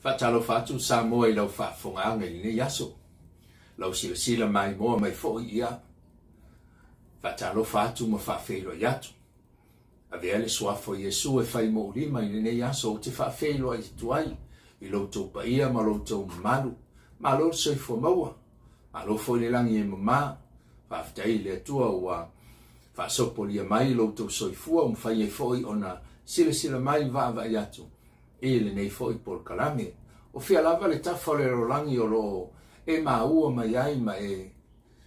Faatalofa atu Samoa i lau faafofogaaga i lenei aso. Lau silasila maimoa mai foi ia. Faatalofa atu ma faafeiloai atu. Avea le suafa o Iesu e fai mou lima i lenei aso ou te faafeiloai atu ai i lo outou paia ma lo outou mamalu. Malo le soifua maua. Malo foi le lagi e mama. Faafetai i le Atua ua faasopolia mai lo outou soifua ua mafai ai foi ona silasila mai vaavaai atu i lenei foi polokalame. O fea lava le tafa o le lalolagi o lo o e maua mai ai ma e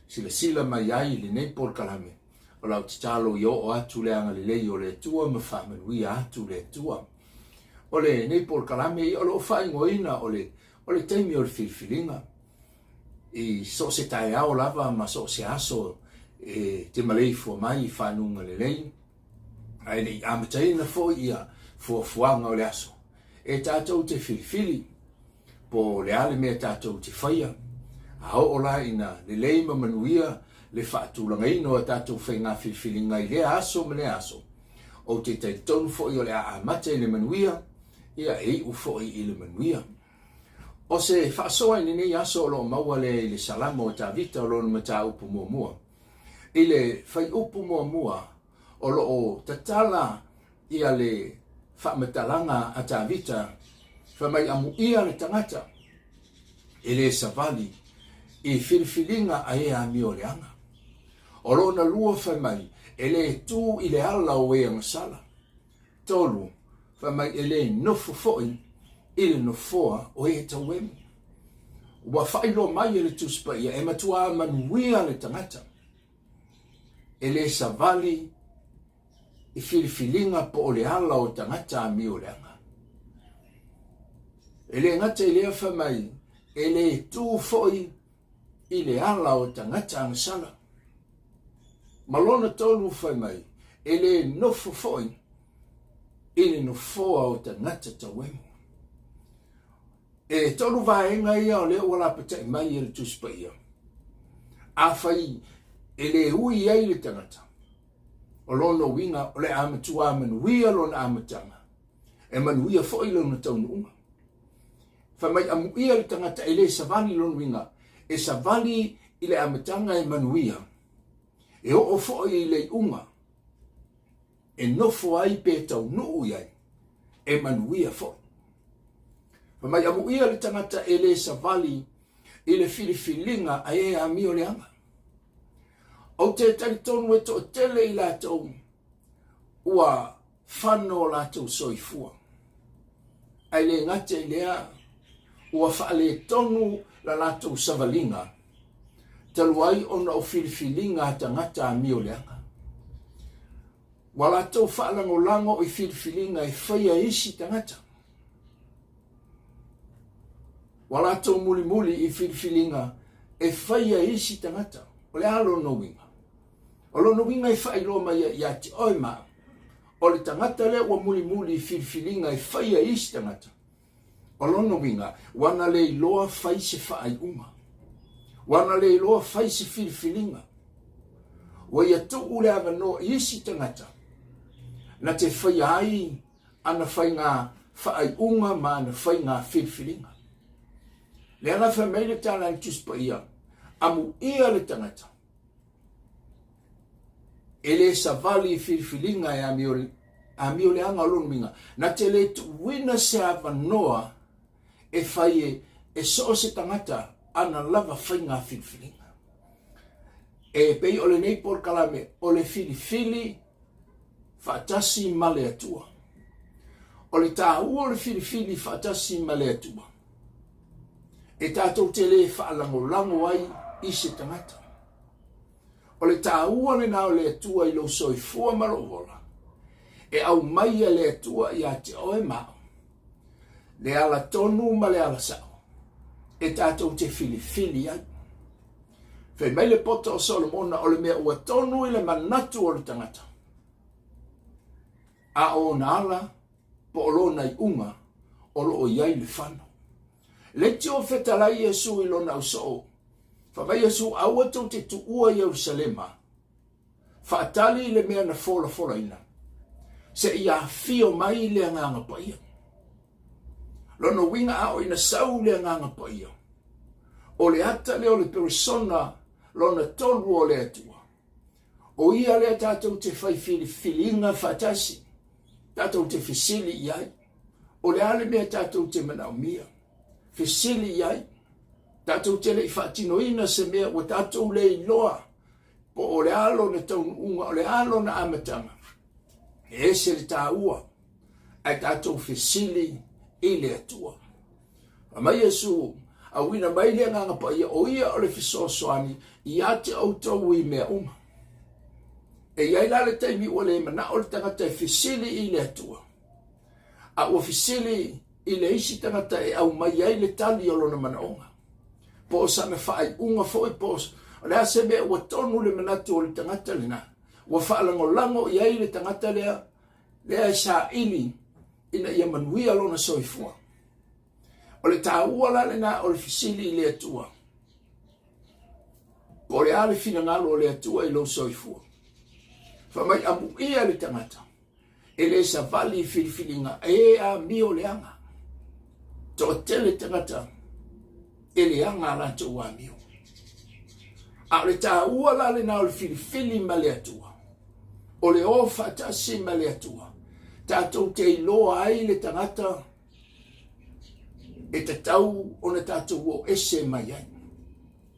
silasila mai ai i lenei polokalame, o lau tatalo ia oo atu le agalelei o le Atua ma faamanuia atu le Atua. O lenei polokalame ia o lo o faaigoaina o le, o le taimi o le filifiliga. I so o se taeao lava ma so o se aso e te maleifua mai i fanuga lelei, ae le i amataina foi ia fuafuaga o le aso, e tatou te filifili po o le a le mea tatou te faia, a oo la ina lelei ma manuia le faatulagaina o a tatou faiga filifiliga i lea aso ma lea aso, ou te talitonu foi o le a amata i le manuia, ia e iu foi i le manuia. O se faasoa i lenei aso o lo o maua lea i le Salamo o Tavita o lona mataupu muamua. I le fuaiupu muamua, o lo o tatala ia le faamatalaga a Tavita, fai mai amuia le tagata e le savali i filifiliga a e amioleaga. O lona lua fai mai, e le tu i le ala o e agasala. 3, fai mai e le nofo foi i le nofoa o e tauemu. Ua faailoa mai e le Tusi Paia e matuā manuia le tagata e le savali i filifiliga po o le ala o tagata amioleaga. E le gata i lea fai mai e le tu foi i le ala o tagata agasala. Ma lona tolu fai mai, e le nofo foi i le nofoa o tagata tauemu. E tolu vaega ia o lea ua lapatai mai e le Tusi Paia. Afai e le ui ai le tagata, o lona uiga o le a matuā manuia lona amataga, e manuia foi lona taunuuga. Fai mai amuia le tagata e le savali lona uiga, e savali i le amataga e manuia, e oo foi i le iuga, e nofo ai pe taunuu i ai, e manuia foi. Fai mai amuia le tagata e le savali i le filifiliga a e amioleaga. Ou te talitonu e toatele i latou ua fano o latou soifua. Ae le gata i lea, ua faaletonu la latou savaliga, talu ai ona o filifiliga a tagata amioleaga. Ua latou faalagolago i filifiliga e faia e isi tagata. Ua latou mulimuli i filifiliga e faia e isi tagata. O le a lona uiga? O lona uiga e faailoa mai ai ia te oe ma au, o le tagata lea ua mulimuli i filifiliga e faia e isi tagata, o lona uiga, ua na le iloa fai se faaiuga. Ua na le iloa fai se filifiliga. Ua ia tuu le avanoa i isi tagata na te faia ai ana faiga faaiuga ma ana faiga filifiliga. Lea la fai mai le tala a le Tusi Paia, amuia le tagata E le savali i filifiliga e amioleaga o lona uiga, na te le tuuina se avanoa e fai e, e so o se tagata ana lava faiga filifiliga. E pei o lenei polokalame o le filifili faatasi ma le Atua. O le taua o le filifili faatasi ma le Atua, e tatou te le faalagolago ai i se tagata. O le taua lena o le Atua i lou soifua ma lou ola, e aumaia le Atua ia te oe ma au, le ala tonu ma le ala sao, e tatou te filifili ai. Fai mai le poto o Solomona o le mea ua tonu i le manatu o le tagata, a o ona ala po o lona iuga o lo o i ai le fano. Leitio fetalai Iesu i lona ausoo, fai mai Iesu, aua tou te tuua Ierusalema, faatali i le mea na folafolaina, seia afio mai le Agaga Paia. Lona uiga a oo ina sau le Agaga Paia, o le ata lea o le peresona lona tolu o le Atua. O ia lea tatou te fai filifiliga faatasi, tatou te fesili i ai, o le a le mea tatou te manaomia, fesili i ai, tatou te le i faatinoina se mea ua tatou le iloa po o le a lona taunuuga, o le a lona amataga, e ese le taua, ae tatou fesili i le Atua. Fai mai Iesu, auina mai le Agaga Paia, o ia o le fesoasoani ia te outou i mea uma. E i ai la le taimi ua le manao le tagata e fesili i le Atua, a ua fesili i le isi tagata e aumai ai le tali o lona manaoga, po o sana faaiuga foi, po o le a se mea ua tonu le manatu o le tagata lena, ua faalagolago i ai le tagata lea, lea e saili ina ia manuia lona soifua. O le taua la lena o le fesili i le Atua. Po o le a le finagalo o le Atua i lou soifua. Fai mai amuia le tagata e le savali i filifiliga e amio leaga. Toatele tagata e leaga a latou amio. A o le taua la lena o le filifili ma le Atua, o le o faatasi ma le Atua, tatou te iloa ai le tagata e tatau ona tatou o ese mai ai.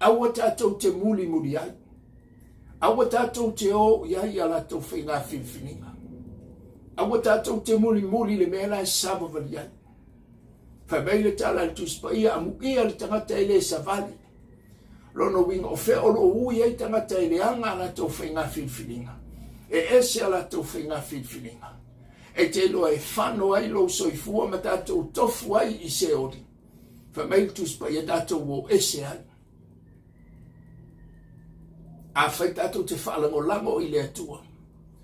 Aua tatou te mulimuli ai. Aua tatou te o i ai a latou faiga filifiliga. Aua tatou te mulimuli le mea la e savavali ai. Fai mai le tala a le Tusi Paia, amuia le tagata e le savali. Lona uiga o fea o lo o ui ai tagata e leaga a latou faiga filifiliga. E ese a latou faiga filifiliga. E te iloa e fano ai lou soifua ma tatou tofu ai i Seoli. Fai mai le Tusi Paia tatou o ese ai. Afai tatou te faalagolago i le Atua,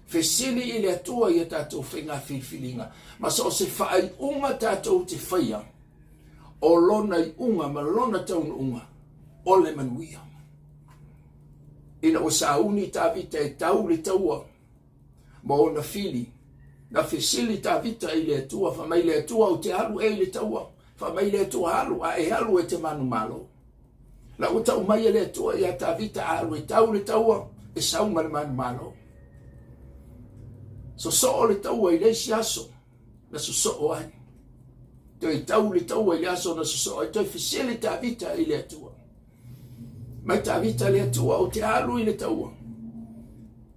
fesili i le Atua i a tatou faiga filifiliga, ma so o se faaiuga tatou te faia, o lona iuga ma lona taunuuga, o le manuia. Ina ua sauni Tavita e tau le taua ma ona fili, na fesili Tavita i le Atua, fai mai le Atua, ou te alu ea i le taua? Fai mai le Atua, alu, a e alu e te manumalo. La ua tau mai e le Atua ia Tavita, a alu e tau le taua, e sau ma le manumalo. Sosoo le taua i le isi aso, na sosoo ai. Toe tau le taua i le aso na sosoo ai, toe fesili Tavita i le Atua. Mai Tavita le Atua, ou te alu i le taua.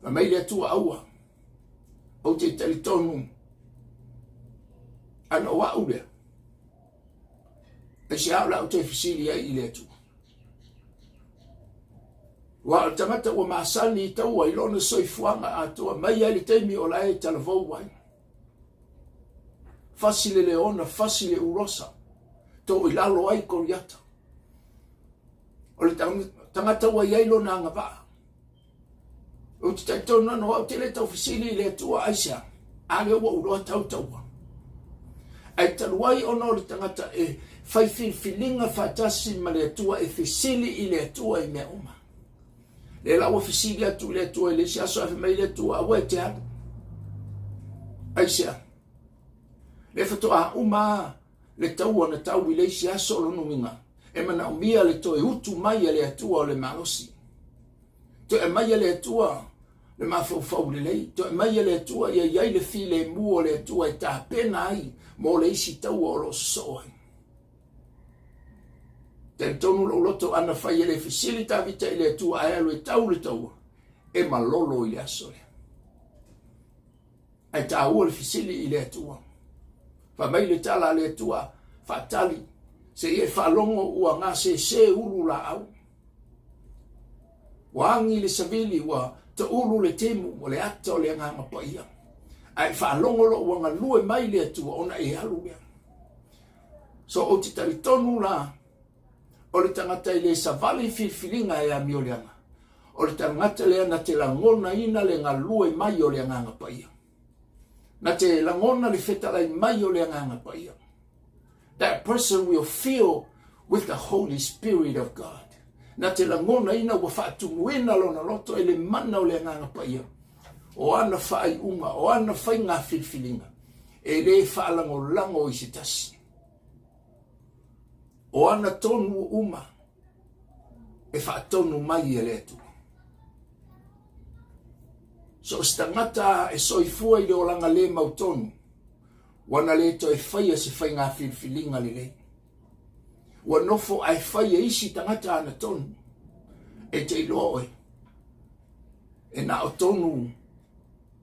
Fai mai le Atua, aua. Ou te talitonu, ana o au lea. Aisea o le a ou toe fesili ai i le Atua? Aua o le tagata ua masani i taua i lona soifuaga atoa mai ai le taimi o la e talavou ai. Fasi le leona, fasi le urosa, to i lalo ai Koriata. O le tagata ua i ai lona agavaa. Ou te talitonu ana o au te le tau fesili i le Atua aisea, a lea ua ou iloa tau taua. Ae talu ai ona o le tagata e fai filifiliga faatasi ma le Atua e fesili i le Atua i mea uma. Lea la ua fesili atu i le Atua i le isi aso ae fai mai le Atua, aua e te alu. Aisea? Lea faatoa uma le taua na tau i le isi aso o lona uiga, e manaomia le toe utu mai a le Atua o le malosi. Toe aumai e le Atua le mafaufau lelei, toe aumai e le Atua ia i ai le filemu o le Atua e tapena ai mo le isi taua o lo o sosoo ai. Talitonu lou loto ana fai e le fesili Tavita i le Atua ae alu e tau le taua, e malolo i le aso lea. Ae taua le fesili i le Atua. Fai mai le tala a le Atua, faatali, seia e faalogo ua gasese ulu laau. Ua agi le savili, ua taulu le timu, o le ata o le Agaga Paia. Ae faalogo loa ua galue mai le Atua ona e alu lea. So ou te talitonu la, o le tagata e le savali i filifiliga e amioleaga, o le tagata lea na te lagonaina le galue mai o le Agaga Paia. Na te lagona le fetalai mai o le Agaga Paia. That person will feel with the Holy Spirit of God. Na te lagonaina ua faatumuina lona loto e le mana o le Agaga Paia. O ana faaiuga, o ana faiga filifiliga, e le faalagolago i se tasi. O ana tonu uma e faatonu mai e le Atua. So o se tagata e soifua i le olaga le mautonu, ua na le toe faia se faiga filifiliga lelei. Ua nofo ae fai e isi tagata ana tonu. E te iloa oe, e na o tonu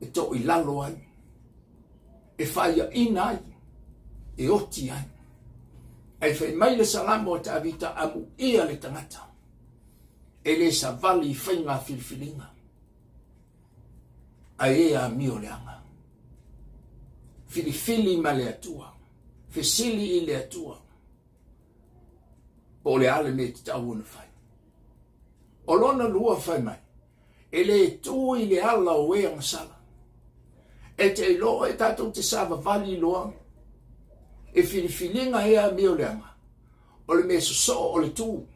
e to i lalo ai, e faiaina ai, e oti ai. Ae fai mai le Salamo a Tavita, amuia le tagata, e le savali i faiga filifiliga, ae e amio leaga. Filifili ma le Atua, fesili i le Atua, po o le a le mea e tatau ona fai. O lona lua fai mai, e le tu i le ala o e agasala. E te iloa e tatou te savavali loa, e filifiliga e amio leaga, o le mea sosoo o le tu,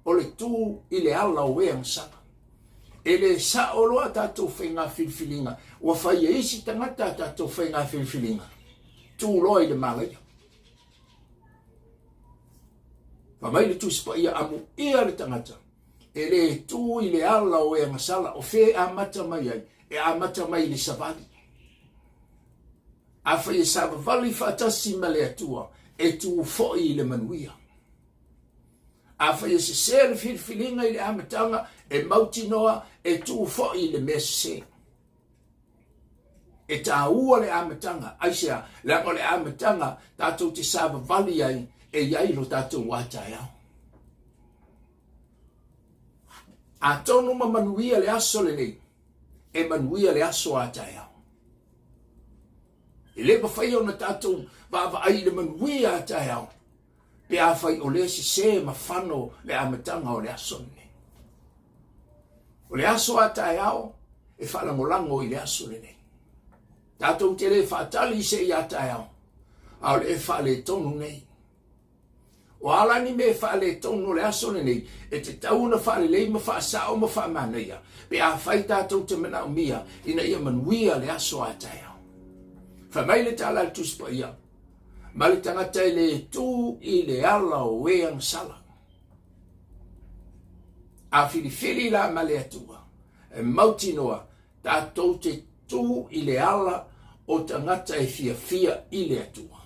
o le tu i le ala o e agasala. E le sao loa tatou faiga filifiliga, ua fai e isi tagata tatou faiga filifiliga, tu loa i le malaia. Fai mai le Tusi Paia, amuia le tagata e le tu i le ala o e agasala, o fea e amata mai ai? E amata mai i le savali. Afai e savavali faatasi ma le Atua, e tu foi i le manuia. Afai e sese le filifiliga i le amataga, e mautinoa e tu foi i le mea sese. E tāua le amataga, aisea, leaga o le amataga tatou te savavali ai e i ai lo tatou a taeao. Atonu ma manuia le aso lenei, e manuia le aso a taeao. E le mafai ona tatou vaavaai i le manuia a taeao, pe afai o lea sese ma fano le amataga o le aso lenei. O le aso a taeao e faalagolago i le aso lenei. Tatou te le faatali seia taeao, a o le e faaletonu nei. O a la ni mea e faaletonu o le aso lenei, e tatau ona faalelei ma faasao ma faamanaia, pe afai tatou te manaomia ina ia manuia le aso a taeao. Fai mai le tala a le Tusi Paia, ma le tagata e le tu i le ala o e agasala. A filifili la ma le Atua, e mautinoa tatou te tu i le ala o tagata e fiafia i le Atua.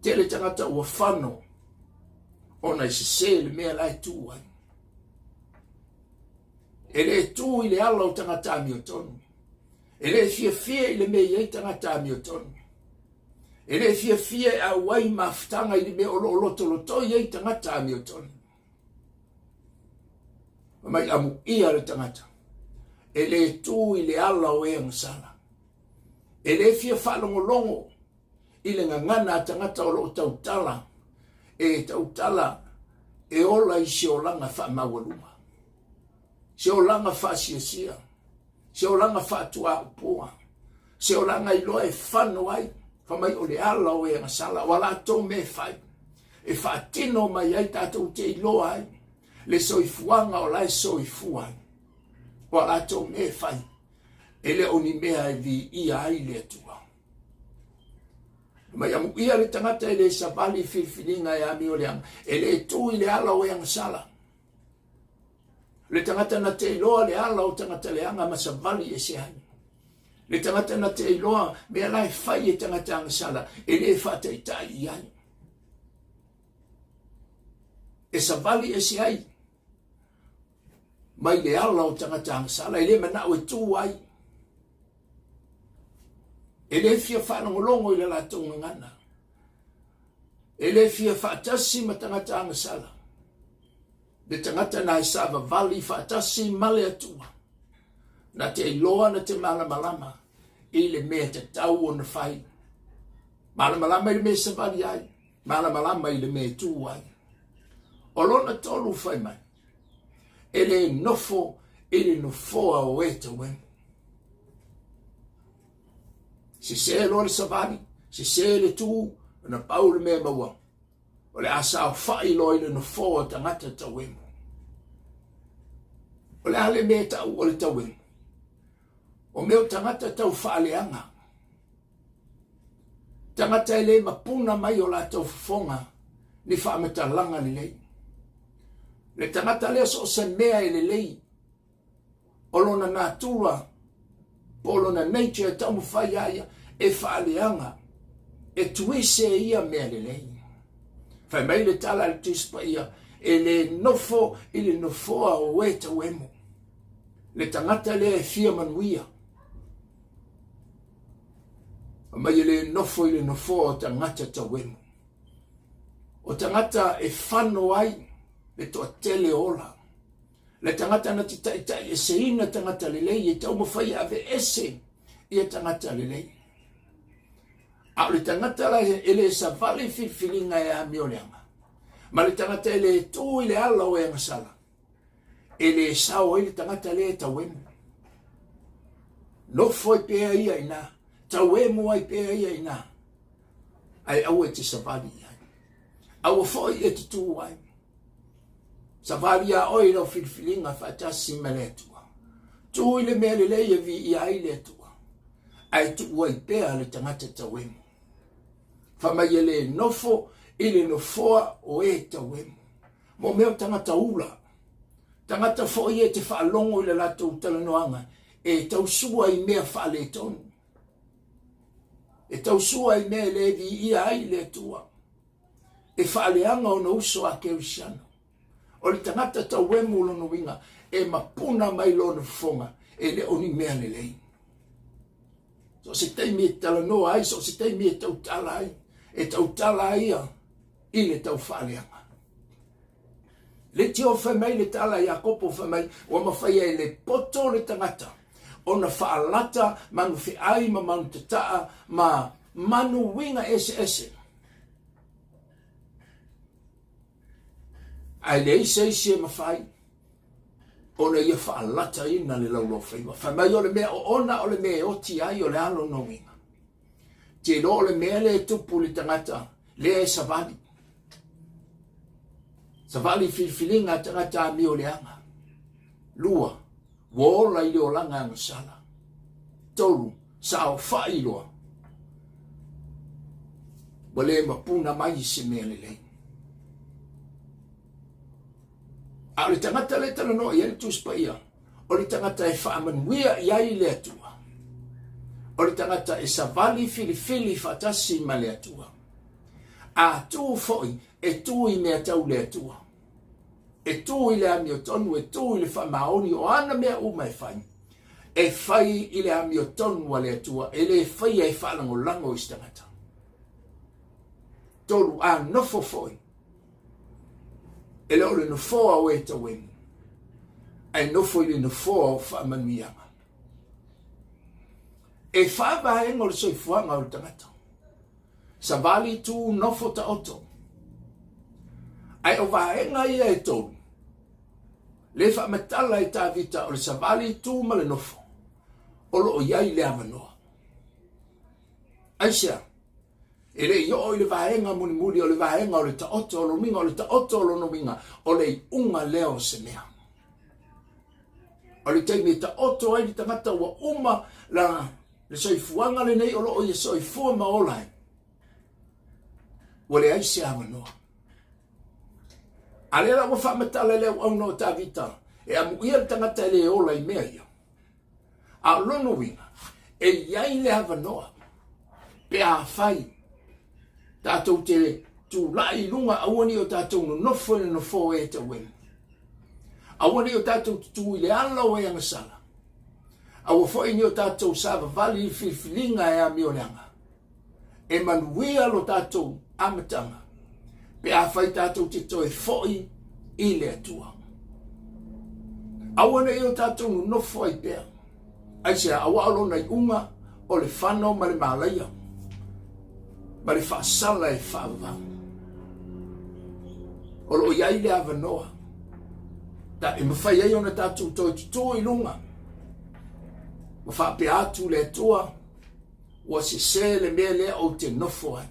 Tele tagata ua fano ona e sese le mea la e tu ai. E le tu i le ala o tagata amiotonu. E le fiafia i le mea e i ai tagata amiotonu. E le fiafia e auai mafutaga i le mea o lo o lotolotoi ai tagata amiotonu. Fai mai amuia le tagata. E le tu i le ala o e agasala. E le fia faalogologo i le gagana a tagata o lo o tautala, e tautala e ola i se olaga faamaualuga, se olaga faasiasia. Se olaga faatuaupua, se olaga iloa e fano ai, fai mai o le ala o e agasala, o a latou mea e fai, e faatino mai ai tatou te iloa ai le soifuaga o la e soifua ai, o a latou mea e fai, e le o ni mea e viia ai le Atua. Mai amuia le tagata e le savali i filifiliga e amio leaga, e le tu i le ala o e agasala. Le tagata na te iloa le ala o tagata leaga ma savali ese ai. Le tagata na te iloa mea la e fai e tagata agasala e le faataitai i ai. E savali ese ai mai le ala o tagata agasala e le manao e tu ai. E le fia faalogologo i le latou gagana. E le fia faatasi ma tagata agasala. Le tagata na e savavali faatasi ma le Atua, na te iloa na te malamalama i le mea tatau ona fai. Malamalama i le mea e savali ai, malamalama i le mea e tu ai. O lona tolu fai mai, e le nofo i le nofoa o e tauemu. Sese loa le savali, sese le tu, ona pau le mea maua. O le a saofai loa i le nofoa o tagata tauemu. O le a le mea e tau o le tauemu? O mea o tagata tau faaleaga. Tagata e le mapuna mai o latou fofoga ni faamatalaga lelei. Le tagata lea so o se mea e lelei o lona natura po o lona nature e taumafai a ia e faaleaga, e tuise ia mea lelei. Fai mai le tala a le Tusi Paia, e le nofo i le nofoa o e tauemo. Le tagata lea e fia manuia. Fai mai e le nofo i le nofoa o tagata tauemo. O tagata e fano ai le toatele ola. Le tagata na te taitai eseina tagata lelei e taumafai e aveese ia tagata lelei. A o le tagata la e le savali filifiliga e amioleaga, ma le tagata e le tu i le ala o e agasala, e le sao ai le tagata lea e tauemu. Nofo ai pea ia i ina, tauemu ai pea ia i ina, ae aua e te savali i ai. Aua foi e te tu ai. Savali iā oe i lau filifiliga faatasi ma le Atua. Tu i le mea lelei e viia ai le Atua, ae tuu ai pea le tagata tauemu. Fai mai e le nofo i le nofoa o e tauemu. Mo mea o tagata ula, tagata foi e te faalogo i le latou talanoaga e tausua i mea faaletonu, e tausua i mea e le viia ai le Atua. e faaleaga ona uso a Kerisiano. O le tagata tauemu lona uiga e mapuna mai lona fofoga e le o ni mea lelei. So o se taimi e talanoa ai, so o se taimi e tautala ai, e tautala ai ia i le tau faaleaga. Le tio fai mai le tala a Iakopo fai mai, ua mafai e le poto le tagata ona faalata manu feai ma manu tataa ma manu uiga eseese. Ae leai se isi e mafai ona ia faalataina le laulaufaiva. Fai mai o le mea oona o le mea e oti ai o le a lona uiga. Te iloa o le mea lea e tupu i le tagata lea e savali. Savali filifiliga a tagata amioleaga. Lua, ua ola i le olaga agasala. Tolu, saofai loa. Ua le mapuna mai i se mea lelei. A o le tagata lea e talanoa i ai le Tusi Paia, o le tagata e faamanuia i ai le Atua. O le tagata e savali filifili faatasi ma le Atua. A tu foi, e tu i mea tau le Atua. E tu i le amiotonu, e tu i le faamaoni, o ana mea uma e fai. E fai i le amiotonu a le Atua, e le faia e faalagolago i se tagata. Tolu, a nofo foi, e le o le nofoa o e tauemu, ae nofo i le nofoa o faamanuiaga. E fa vaega o le soifuaga o le tagata. Savali, tu, nofo, taoto. Ae o vaega ia e tolu, le faamatala e Tavita o le savali, tu ma le nofo, o lo o i ai le avanoa. Aisea? E le i oo i le vaega mulimuli o le vaega o le taoto o lona uiga, o le taoto o lona uiga, o le iuga lea o se mea. O le taimi e taoto ai le tagata ua uma la, le soifuaga lenei o lo o ia soifua ma ola ai, ua leai se avanoa. A lea la ua faamatala le auauna o Tavita, e amuia le tagata e le ola i mea ia. A o lona uiga, e i ai le avanoa pe afai tatou te tulai i luga, aua ne i o tatou nonofo i le nofoa o e tauemu. Aua ne i o tatou tutū i le ala o e agasala. Aua foi ne i o tatou savavali i le filifiliga e amioleaga. E manuia lo tatou amataga pe afai tatou te toe foi i le Atua. Aua ne i o tatou nonofo ai pea. Aisea, aua o lona iuga o le fano ma le malaia ma le faasala e faavavau. O lo o i ai le avanoa ta e mafai ai ona tatou toe tutū i luga ma faapea atu le Atua, ua sesē le mea lea ou te nofo ai.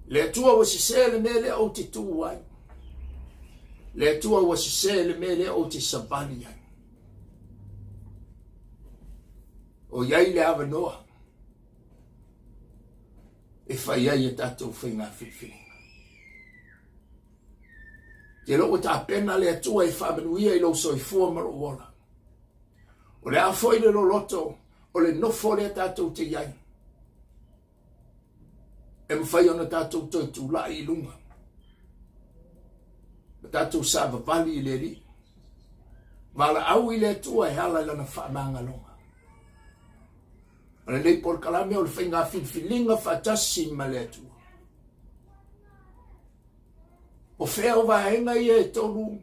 Le Atua ua sesē le mea lea ou te tu ai. Le Atua ua sesē le mea lea ou te savali ai. O i ai le avanoa. e fai ai a tatou faiga filifiliga. Te lou ua tapena le Atua e faamanuia i lou soifua ma lou ola. O le a foi le loloto o le nofo lea tatou te i ai, e mafai ona tatou toe tulai i luga ma tatou savavali i le Alii. Valaau i le Atua e ala i lana faamagaloga. O lenei polokalame o le faiga filifiliga faatasi ma le Atua. O fea o vaega ia e tolu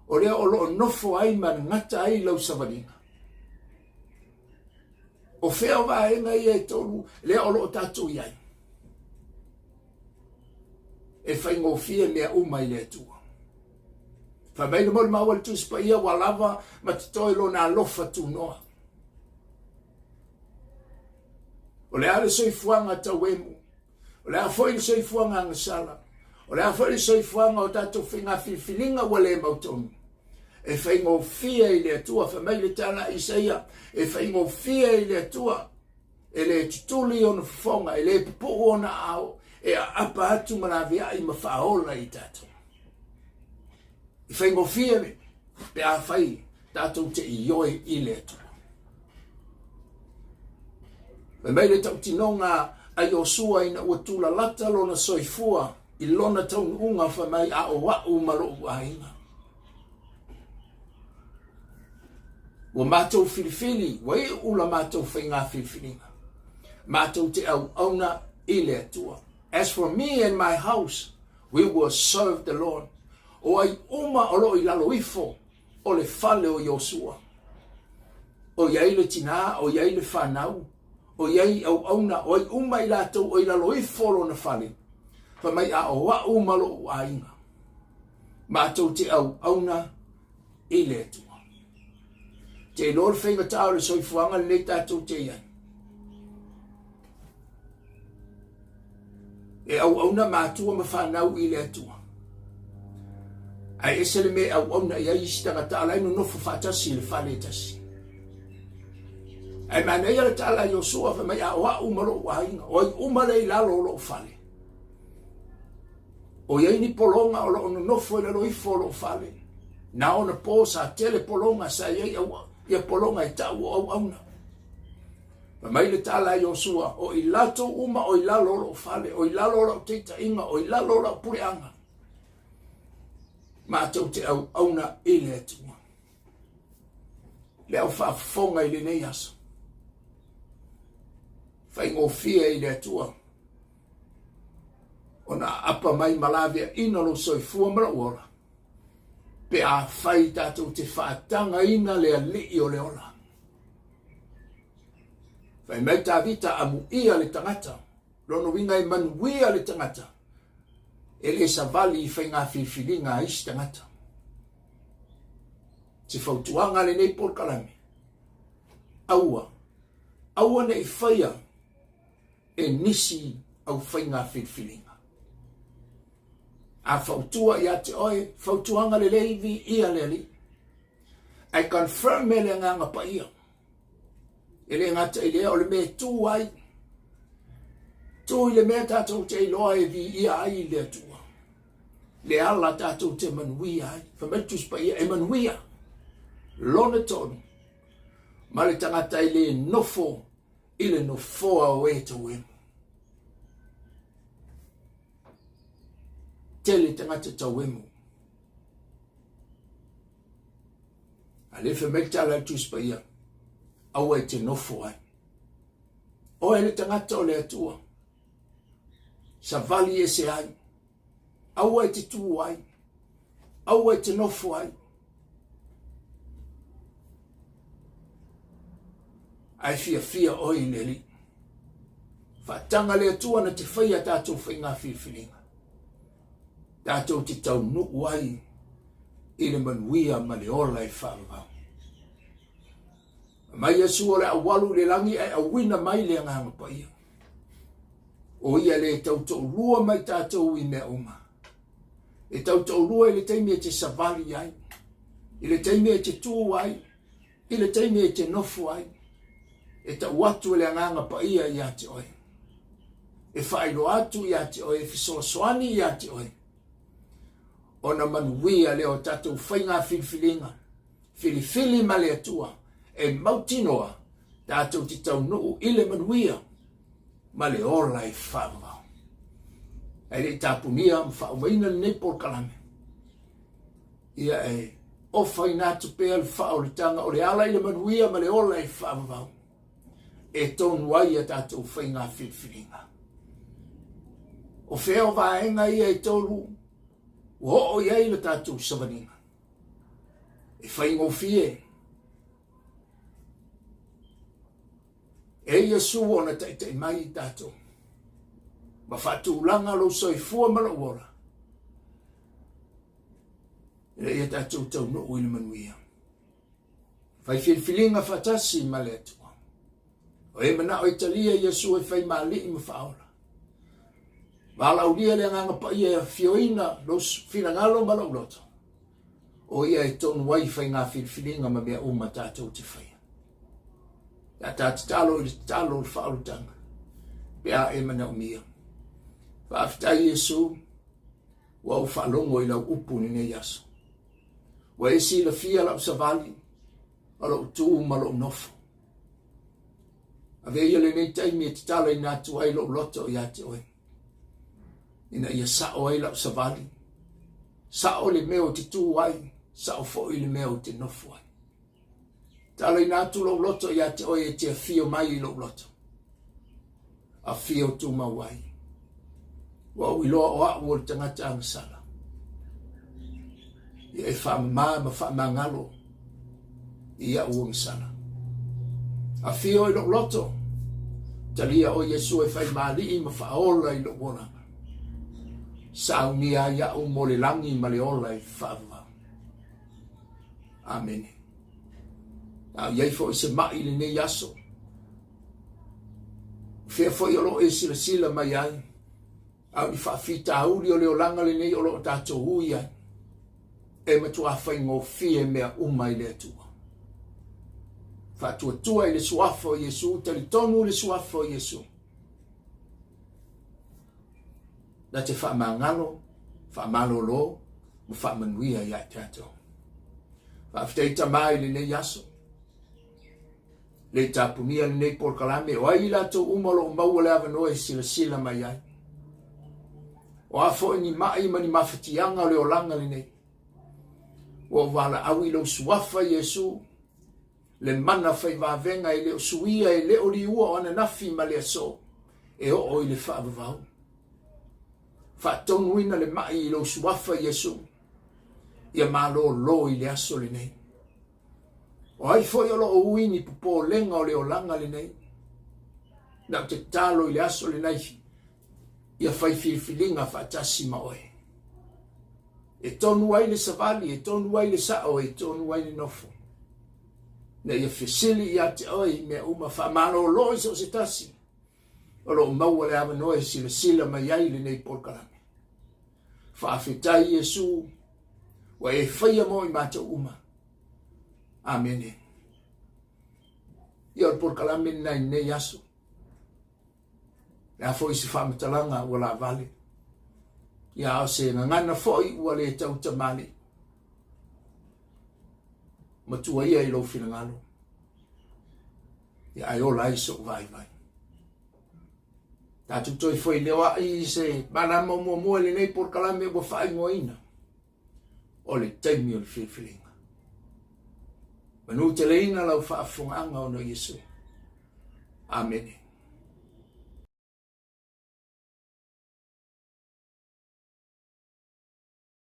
o lea o lo o nofo ai ma gata ai lau savaliga? O fea o vaega ia e tolu lea o lo o tatou i ai? E faigofie mea uma i le Atua. Fai mai le molimau a le Tusi Paia ua lava ma totoe lona alofa tunoa. O le a le soifuaga tauemu? O le a foi le soifuaga agasala? O le a foi le soifuaga o tatou faiga filifiliga ua le mautonu? E faigofie i le Atua, fai mai le tala a Isaia, e faigofie i le Atua, e le tutuli ona fofoga, e le pupuu ona aao, e aapa atu ma laveai ma faaola i tatou. E faigofie pe afai tatou te ioe i le Atua. Fai mai le tautinoga a Iosua ina ua tulalata lona soifua i lona taunuuga, fai mai, a o a'u ma lo'u aiga. Ua matou filifili, ua iu la matou faiga filifiliga. Matou te auauna i le Atua. As for me and my house, we will serve the Lord. O ai uma o lo o i lalo ifo o le fale o Iosua. O i ai le tinā, o i ai le fanau, o i ai auauna, o ai uma i latou o i lalo ifo o lona fale, fai mai a o a'u ma lo'u aiga, matou te auauna i le Atua. Te iloa le faigatā o le soifuaga lenei tatou te i ai. E auauna matua ma fanau i le Atua. Ae ese le mea e auauna i ai isi tagata a la e nonofo faatasi i le fale e tasi. Ae manaia le tala a Iosua fai mai a o a'u ma lo'u aiga, o ai uma lea i lalo o lo'u fale. O i ai ni pologa o lo'o nonofo i lalo ifo o lo'u fale. Na ona po sa tele pologa sa i ai au, ia pologa e ta'u o auauna. Fai mai le tala a Iosua, O i latou uma o i lalo o lou fale, o i lalo o lau taitaiga, o i lalo o lau puleaga, matou te auauna i le Atua. Le au faafofoga i lenei aso, faigofie i le Atua ona aapa mai ma laveaina lou soifua ma lou ola, pe afai tatou te faatagaina le Alii o le ola. Fai mai Tavita, amuia le tagata, lona uiga e manuia le tagata, e le savali i faiga filifiliga a isi tagata. Se fautuaga lenei polokalame, aua, aua ne i faia e nisi au faiga filifiliga. A fautua ia te oe, fautuaga lelei viia le Alii. Ae confirm e le Agaga Paia. E le gata i lea, o le mea e tu ai, tu i le mea tatou te iloa e viia ai le Atua, le ala tatou te manuia ai. Fai mai le Tusi Paia, e manuia lona tonu ma le tagata e le nofo i le nofoa o e tauemu. Tele tagata tauemu. A lea fai mai le tala a le Tusi Paia, aua e te nofo ai. Oe le tagata o le Atua, savali ese ai, aua e te tu ai, aua e te nofo ai. Ae fiafia oe i le Alii. Faataga le Atua na te faia tatou faiga filifiliga. Tatou te taunuu ai i le manuia ma le ola e faavavau. Mai Iesu o le aualu i le lagi ae auina mai le Agaga Paia. O ia le tautoulua mai tatou i mea uma. E tautoulua i le taimi e te savali ai, i le taimi e te tu ai, i le taimi e te nofo ai. E tau atu e le Agaga Paia ia te oe. e faailoa atu ia te oe, e fesoasoani ia te oe, ona manuia lea o tatou faiga filifiliga, filifili ma le Atua, e mautinoa tatou te taunuu i le manuia ma le ola e faavavau. Ae le i tapunia ma faaumaina lenei polokalame, ia e ofaina atu pea le faaolataga o le ala i le manuia ma le ola e faavavau e tonu ai a tatou faiga filifiliga. O fea o vaega ia e tolu ua oo i ai le tatou savaliga? E faigofie e Iesu ona taitai mai i tatou ma faatulaga lou soifua ma lou ola ina ia tatou taunuu i le manuia. Fai filifiliga faatasi ma le Atua. O e manao e talia Iesu e fai ma alii ma faaola. Valaaulia le Agaga Paia e afioina lou finagalo ma lou loto. O ia e tonu ai faiga filifiliga ma mea uma tatou te faia. Ia ta tatalo i le tatalo o le faaolataga pe a e manaomia. Faafetai Iesu, ua ou faalogo i lau upu i lenei aso. Ua e silafia lau savali, ma lou tu ma lou nofo. Avea ia lenei taimi e tatalaina atu ai lou loto ia te oe, ina ia sao ai lau savali, sao le mea ou te tu ai, sao foi le mea ou te nofo ai. Tatalaina atu lou loto ia te oe e te afio mai i lou loto. Afio tumau ai. Ua ou iloa o a'u o le tagata agasala. Ia e faamama ma faamagalo i a'u agasala. Afio i lou loto, talia oe Iesu e fai ma alii ma faaola i lou olaga. Saunia ai a'u mo le lagi ma le ola e faavavau. Amene. A o i ai foi se ma'i i lenei aso, fea foi o lo o e silasila mai ai, a o ni faafitauli o le olaga lenei o lo o tatou ui ai, e matuā faigofie mea uma i le Atua. Faatuatua i le suafa o Iesu, talitonu i le suafa o Iesu. Na te faamagalo, faamalolo, ma faamanuia ia i tatou. Faafetai Tama i lenei aso. Le tapunia lenei polokalame, o ai i latou uma o lo o maua le avanoa e silasila mai ai. O a foi ni mai ma ni mafatiaga o le olaga lenei. Ua ou valaau i lou suafa Iesu, le mana fai vavega e le o suia e le o liua o ananafi ma le aso, e oo i le faavavau. Faatonuina le mai i lou suafa Iesu, ia malōlō i le aso lenei. O ai foi o lo o ui ni popolega o le olaga lenei? Na ou te tatalo i le aso lenei ia fai filifiliga faatasi ma oe. E tonu ai le savali, e tonu ai le sao, e tonu ai le nofo. Ina ia fesili ia te oe i mea uma, faamalōlō i so o se tasi o lo o maua le avanoa e silasila mai ai i lenei polokalame. Faafetai Iesu, ua e faia mo i matou uma. Amene. Ia o le polokalame lena i lenei aso. Le a foi se faamatalaga ua laavale. Ia a o se gagana foi ua le tautamalii. Matua ia i lou finagalo. Ia ae ola ai so'u vaivai. Tatou toe feiloai i se malama o muamua i lenei polokalame ua faaigoaina o le taimi o le filifiliga. Manuteleina lau faafofogaaga ona o Iesu. Amene.